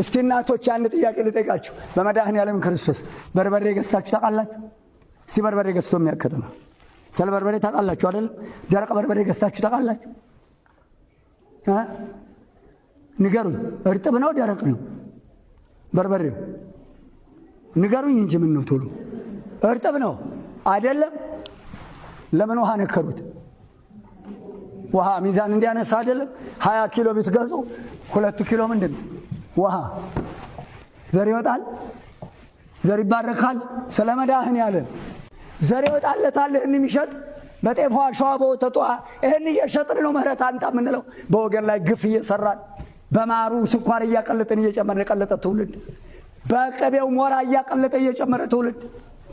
እስቲ እናቶች አንድ ጥያቄ ልጠይቃችሁ። በመድኃኔዓለም ክርስቶስ በርበሬ ገዝታችሁ ታውቃላችሁ? እስቲ በርበሬ ገዝቶ የሚያከተማ ስለ በርበሬ ታውቃላችሁ አይደለም? ደረቅ በርበሬ ገዝታችሁ ታውቃላችሁ? ንገሩኝ። እርጥብ ነው ደረቅ ነው በርበሬው? ንገሩኝ እንጂ ምን ነው ቶሎ። እርጥብ ነው አይደለም? ለምን ውሃ ነከሩት? ውሃ ሚዛን እንዲያነሳ አይደለም? 20 ኪሎ ብትገዙ 2 ኪሎ ምንድን ነው ውሃ። ዘር ይወጣል፣ ዘር ይባረካል። ስለ መድኃኔዓለም ዘር ይወጣለታል። ይህን የሚሸጥ በጤፏ አሸዋ በወተቷ ይህን እየሸጥን ነው ምህረት አንጣ የምንለው። በወገን ላይ ግፍ እየሰራን በማሩ ስኳር እያቀለጥን እየጨመርን የቀለጠ ትውልድ፣ በቅቤው ሞራ እያቀለጠ እየጨመረ ትውልድ፣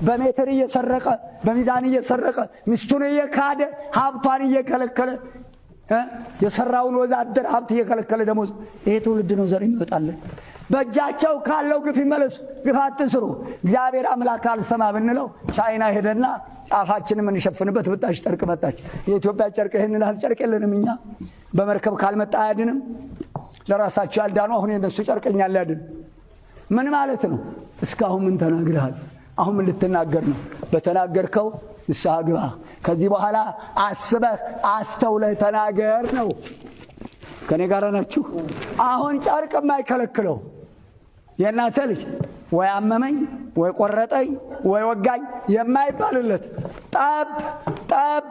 በሜትር እየሰረቀ በሚዛን እየሰረቀ ሚስቱን እየካደ ሀብቷን እየከለከለ የሰራውን ወዛደር ሀብት እየከለከለ ደሞዝ፣ ይሄ ትውልድ ነው ዘር የሚወጣለን። በእጃቸው ካለው ግፍ ይመለሱ። ግፍ አትስሩ። እግዚአብሔር አምላክ አልሰማ ብንለው ቻይና ሄደና ጫፋችን የምንሸፍንበት ብጣሽ ጨርቅ መጣች። የኢትዮጵያ ጨርቅ ይህንን ያህል ጨርቅ የለንም እኛ። በመርከብ ካልመጣ አያድንም። ለራሳቸው ያልዳኑ አሁን የነሱ ጨርቅ እኛን ሊያድን ምን ማለት ነው? እስካሁን ምን ተናግረሃል? አሁን ምን ልትናገር ነው? በተናገርከው ንስሐ ግባ። ከዚህ በኋላ አስበህ አስተውለህ ተናገር ነው። ከኔ ጋር ናችሁ? አሁን ጨርቅ የማይከለክለው የእናተ ልጅ ወይ አመመኝ ወይ ቆረጠኝ ወይ ወጋኝ የማይባልለት ጠብ ጠብ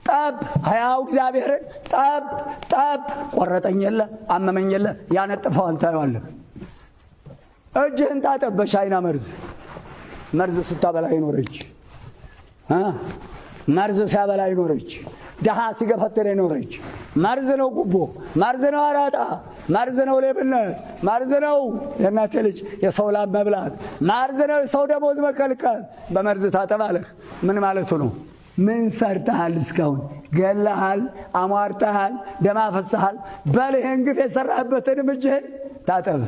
ጠብ ሕያው እግዚአብሔርን ጠብ ጠብ ቆረጠኝ የለ አመመኝ የለ ያነጥፈዋል። ታየዋለህ። እጅህን ታጠብ በቻይና መርዝ። መርዝ ስታበላ ይኖረች፣ መርዝ ሲያበላ ይኖረች፣ ድሃ ሲገፈትር ይኖረች። መርዝ ነው ጉቦ፣ መርዝ ነው አራጣ፣ መርዝ ነው ሌብነት፣ መርዝ ነው የእናቴ ልጅ የሰው ላብ መብላት፣ መርዝ ነው የሰው ደሞዝ መከልከል። በመርዝ ታጠባለህ። ምን ማለቱ ነው? ምን ሰርተሃል እስካሁን? ገለሃል፣ አሟርተሃል፣ ደም አፈሰሃል። በል ይህን ግፍ የሰራህበትን እጅህን ታጠብ።